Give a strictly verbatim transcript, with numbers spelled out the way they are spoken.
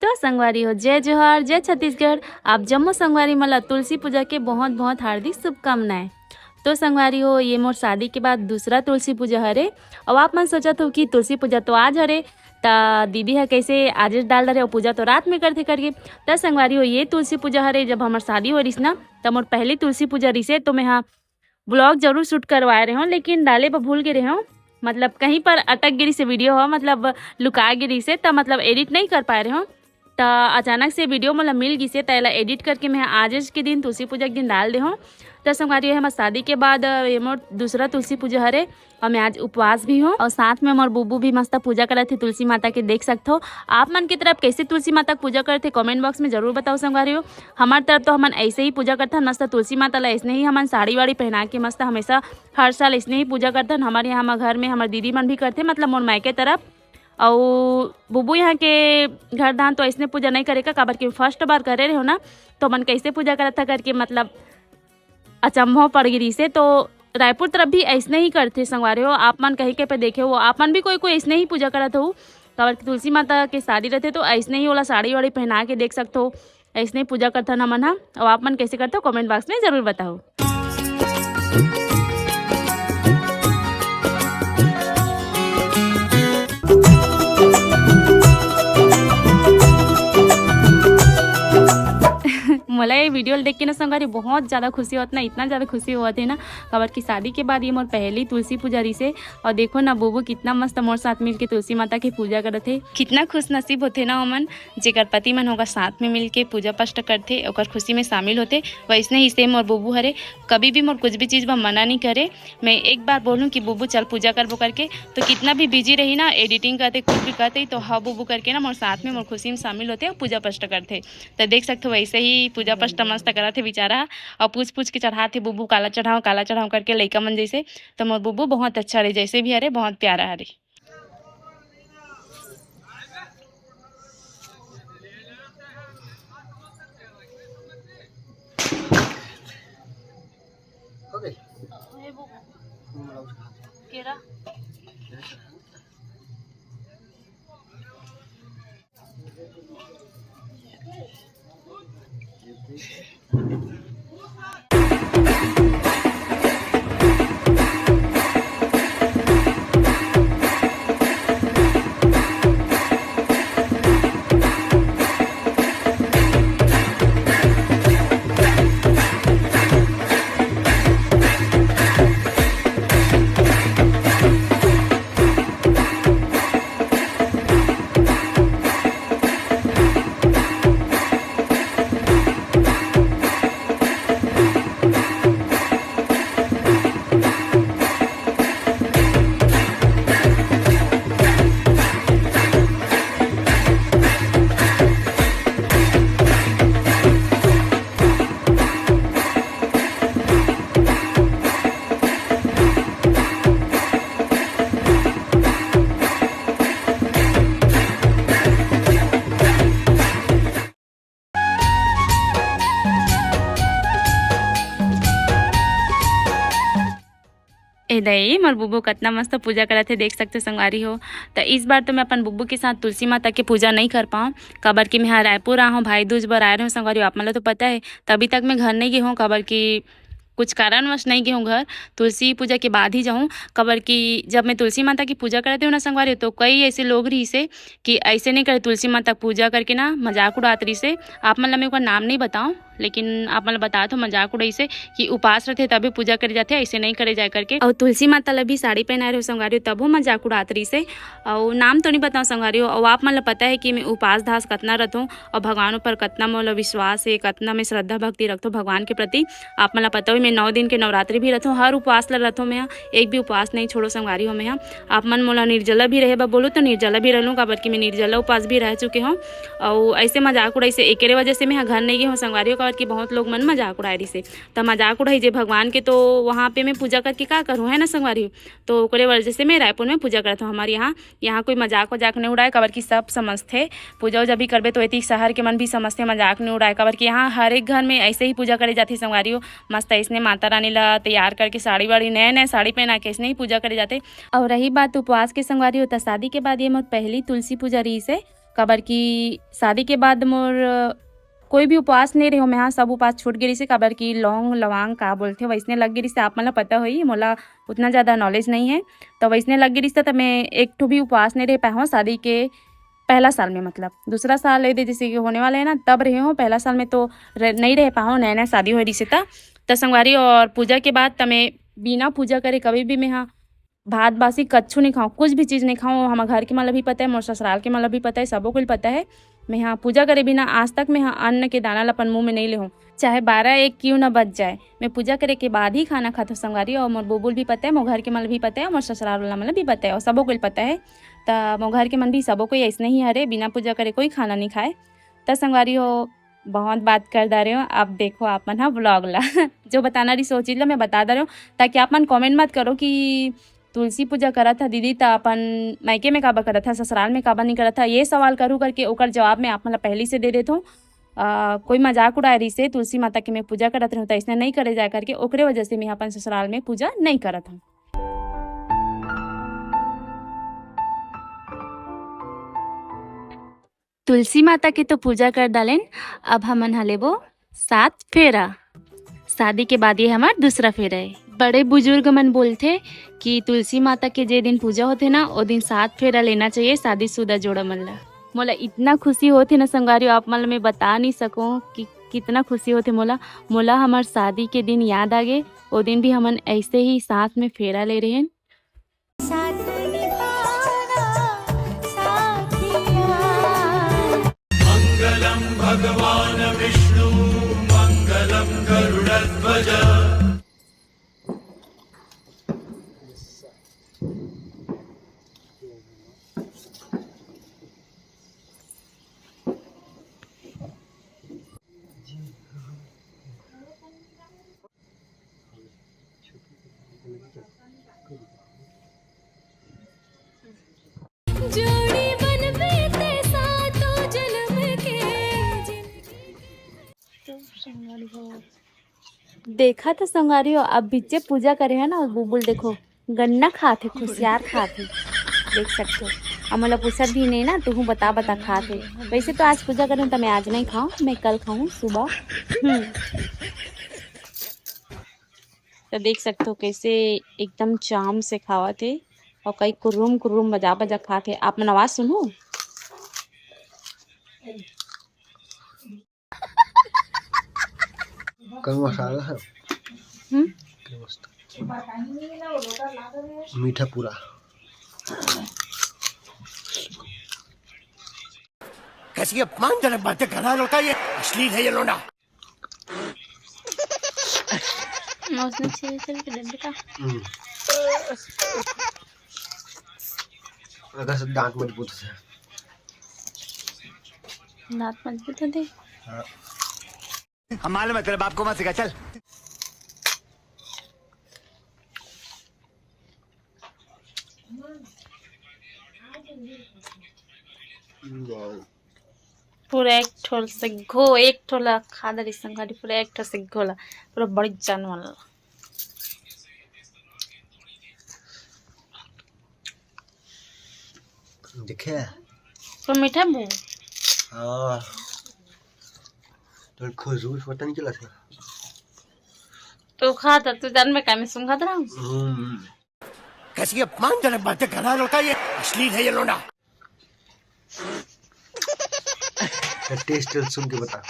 तो संगवारी हो, जय जोहार, जय छत्तीसगढ़। आप जम्मो संगवारी मन ला तुलसी पूजा के बहुत बहुत हार्दिक शुभकामनाएं। तो संगवारी हो, ये मोर शादी के बाद दूसरा तुलसी पूजा हरे। अब आप मन सोचत हो कि तुलसी पूजा तो आज हरे, त दीदी ह कैसे आजेच डाल डरे अउ पूजा तो रात में करथे करके। त संगवारी हो, ये तुलसी पूजा हरे, जब हमर शादी हो रहिस ना, त मोर पहली तुलसी पूजा रहिसे, तो मैं हा ब्लॉग जरूर शूट करवाए रहे हो, लेकिन डाले बर भूल गे रहे हो, मतलब कहीं पर अटक गे रहिसे वीडियो हो, मतलब लुका गे रहिसे, त मतलब एडिट नहीं कर पाए रहे हो। त अचानक से वीडियो मोला मिल गिसे, त एला एडिट करके मैं आजेच के दिन, तुलसी पूजा के दिन डाल दे हो। त संगवारी हो, हमर शादी के बाद, अ, ये मोर दूसरा तुलसी पूजा हरे, और मैं आज उपवास भी हूँ, और साथ में मोर बुबू भी मस्त पूजा करत हे तुलसी माता के, देख सकत हो। आप मन की तरफ कैसे तुलसी माता के पूजा करत हे, कमेंट बॉक्स में जरूर बताओ संगवारी हो। हमार तरफ तो हमन ऐसे ही पूजा करथन, मस्त तुलसी माता ला ऐसने ही हमन साड़ी वाड़ी पहना के मस्त हमेशा हर साल ऐसने ही पूजा करथन। हमारे यहाँ, हमर घर में हमर दीदी मन भी करथे, मतलब मोर मायके तरफ। अउ बुबू यहाँ के घर धान तो ऐसने पूजा नहीं करे का, काबर कि फर्स्ट बार करे रहे हो ना, तो मन कैसे पूजा करत था करके, मतलब अचंभव पड़ गिरी से। तो रायपुर तरफ भी ऐसने ही करथे संगवारी हो, आप मन कहीं के पे देखे हो, आप मन भी कोई कोई ऐसने ही पूजा करत हो, काबर कि तुलसी माता के शादी रहथे तो ऐसने ही ओला साड़ी वाड़ी पहना के, देख सकत हो, ऐसने ही पूजा करथन हमन ह। अउ आप मन कैसे करथो, कमेंट बॉक्स में जरूर बताओ। मोला ये वीडियो ल देख के ना संगवारी बहुत ज़्यादा खुशी होत ना, इतना ज़्यादा खुशी होत हे ना, काबर कि शादी के बाद ये मोर पहली तुलसी पूजा रहिसे। और देखो ना, बुबू कितना मस्त मोर साथ मिलके तुलसी माता के पूजा करत हे। कितना खुश नसीब होथे ना ओमन, जेकर पति मन ओकर साथ में मिलके पूजा पाठ करथे, ओकर खुशी में शामिल होथे। वैसने ही सेम मोर बुबू हरे, कभी भी मोर कुछ भी चीज़ बर मना नहीं करे। मैं एक बार बोलूँ कि बुबू चल पूजा करबो करके, तो कितना भी बिजी रही ना, एडिटिंग करते, कुछ भी करते, तो हाँ बुबू करके ना मोर साथ में मोर खुशी में शामिल होथे और पूजा पाठ करथे। तो देख सकते हो, वैसे ही पूजा पाठ मस्त करत हे बेचारा, और पूछ पूछ के चढ़ात हे बुबू, काला चढ़ाओ, काला चढ़ाओ करके लइका मन जैसे। तो मोर बुबू बहुत अच्छा रहे, जैसे भी हरे, बहुत प्यारा हरे। हो गए? केरा। ए दई, मोर बुबू कतना मस्त पूजा करत हे, देख सकते हो संगवारी हो। त इस बार तो मैं अपन बुबू के साथ तुलसी माता के पूजा नहीं कर पाऊँ, काबर कि मैं हा रायपुर आ हूँ, भाई दूज बर आए रहूँ संगवारी हो। आप मन ला तो पता है, तभी तक मैं घर नहीं गई हूँ, काबर कि कुछ कारणवश नहीं गई हूँ घर। तुलसी पूजा के बाद ही जाऊँ, काबर कि जब मैं तुलसी माता की पूजा करते हूँ ना संगवारी हो, तो कई ऐसे लोग रहिसे कि ऐसे नहीं करे, तुलसी माता पूजा करके ना मजाक उड़ात रहिसे। आप मन ला मैं ओकर नाम नहीं बताऊँ, लेकिन आप मन ला बता दो, मजाक उड़ाइसे कि उपास रहते तभी पूजा करे जाते, ऐसे नहीं करे जाए करके। और तुलसी माता ला भी साड़ी पहनाए रहे संगवारी हो, तबो मजाक उड़ात रहिसे। और नाम तो नहीं बताऊँ संगवारी हो, और आप मन ला पता है कि मैं उपास धास कतना रथों और भगवान ऊपर कतना मोला विश्वास है, कतना मैं श्रद्धा भक्ति रखथों भगवान के प्रति। आप मन ला पता हो, मैं नौ दिन के नवरात्रि भी रथों, हर उपवास ला रथों मैं, एक भी उपवास नहीं छोड़ो संगवारी हो मैं। आप मन मोला निर्जला भी रहे बर बोलो तो निर्जला भी रह लूँ, काबर कि मैं निर्जला उपवास भी रह चुके हूँ। और ऐसे मजाक उड़ाइसे, एकरे वजह से मैं घर नहीं गई हूँ संगवारी हो, काबर कि बहुत लोग मन मजाक उड़ाए रहिसे। त मजाक उड़ाई जे भगवान के, तो वहाँ पे मैं पूजा करके का करूँ, है ना संगवारी हो? तो ओकरे वजह से मैं रायपुर में पूजा करत हूँ। हमारे यहाँ, यहाँ कोई मजाक वजाक नहीं उड़ाए, काबर कि सब समझथे। पूजा उजा भी करबे तो एती शहर के मन भी समझथे, मजाक नहीं उड़ाए, काबर कि यहाँ हर एक घर में ऐसे ही पूजा करे जाथे संगवारी हो। मस्त ऐसने माता रानी ला तैयार करके साड़ी वाड़ी, नए नए साड़ी पहना के ऐसने ही पूजा करे जाथे। और रही बात उपवास के संगवारी हो, त शादी के बाद ये मोर पहली तुलसी पूजा रहिसे। काबर कि शादी के बाद मोर कोई भी उपवास नहीं रहे हो, मैं हाँ सब उपवास छूट गे रहिसे, काबर कि लौंग लवांग का बोलथे वैसने लग गे रहिसे। आप मन ला पता होही, मोला उतना ज़्यादा नॉलेज नहीं है, तो वैसने लग गे रहिसे, तो मैं एक ठो भी उपवास नहीं रह पाए हूँ शादी के पहला साल में, मतलब दूसरा साल ये दे जैसे कि होने वाला है ना, तब रहे हूँ। पहला साल में तो रह, नहीं रह पाए हूँ, नया नया शादी हो रहिसे त। त संगवारी और पूजा के बाद त मैं बिना पूजा करे कभी भी मैं हाँ भात बासी कच्छु नहीं खाऊँ, कुछ भी चीज़ नहीं खाऊँ। हमर घर के मन ला भी पता है, मोर ससुराल के मन ला भी पता है, सबो कोई पता है। मैं हाँ पूजा करे बिना आज तक मैं हाँ अन्न के दाना ला अपन मुंह में नहीं ले हूँ, चाहे बारह एक क्यों ना बज जाए। मैं पूजा करे के बाद ही खाना खाथों संगवारी, और मोर बुलबुल भी पता है, मोर घर के मन ला भी पता है, मोर ससुराल वाला मन ला भी पता है, और सबो कोई पता है। त मोर घर के मन भी सबो कोई ऐसने ही हरे, बिना पूजा करे कोई खाना नहीं खाए। त संगवारी हो, बहुत बात कर डारे हो। अब देखो आप मन हा व्लॉग ला जो बताना रहिस ओ चीज ला मैं बता डारे हो, ताकि आप मन कमेंट मत करो कि तुलसी पूजा करत हा दीदी, त अपन मायके में काबर करत हा, ससुराल में काबर नहीं करत हा। ये सवाल करू करके ओकर जवाब मैं आप मन ला पहली से दे देत हूँ। अ, कोई मजाक उड़ाए रहिसे, तुलसी माता के मैं पूजा करत रहूँ, त ऐसने नहीं करे जाए करके, ओकरे वजह से मैं अपन ससुराल में पूजा नहीं करत हूँ। तुलसी माता के तो पूजा कर डालेन, अब हमन ह लेबो सात फेरा। शादी के बाद ये हमार दूसरा फेरा है। बड़े बुजुर्ग मन बोलथे कि तुलसी माता के जे दिन पूजा होथे ना, ओ दिन सात फेरा लेना चाहिए शादीशुदा जोड़ा मन ला। मोला इतना खुशी होथे ना संगवारी, आप मन ला मैं बता नहीं सकूँ कि कितना खुशी होथे मोला। मोला हमार शादी के दिन याद आ गे, ओ दिन भी हमन ऐसे ही साथ में फेरा ले रहेन। साथ निभाना साथिया। मंगलम भगवान विष्णु, मंगलम गरुड़ध्वज। जोड़ी बनबे ते सातों जन्म के जिंदगी। देखा तो संगवारी हो, अब बिच्चे पूजा करे है ना, और बुलबुल देखो गन्ना खात हे, खुशियार खात हे, देख सकते हो। अब मोला पूछत भी नहीं ना, तुहूँ बता बता खात हे। वैसे तो आज पूजा करूँ तो मैं आज नहीं खाऊँ, मैं कल खाऊँ सुबह। हम्म। तो देख सकते हो कैसे एकदम चाम से खावत हे और कई कुर्रुम कुर्रुम बजा बजा खात हे। आप मन आवाज सुनहू। कम मसाला है। हम्म? कई मस्त। मीठा पूरा। कैसी अपमानजनक बातें कर रहा है लड़का ये। अश्लील है ये लोंडा। उसने छील छील के दे दिया। हम्म। अगर से दांत मजबूत होते हैं। दांत मजबूत होते हैं। हाँ। हम मालूम है तेरे बाप को मत सिखा, चल। पूरा एक ठोल से घो, एक ठोला खा दरी संगवारी, पूरा एक ठो से घोला, पूरा बड़ी जानवर ला। देखे? तो मीठा बू? हाँ। तो खुशबू से पता नहीं चला था। तो खा था, तू जान में काहे में सूंघत रहा? हम्म। कैसी अपमानजनक बातें कर रहा है लड़का ये, अश्लील है ये लोंडा। टेस्ट सुन के बता।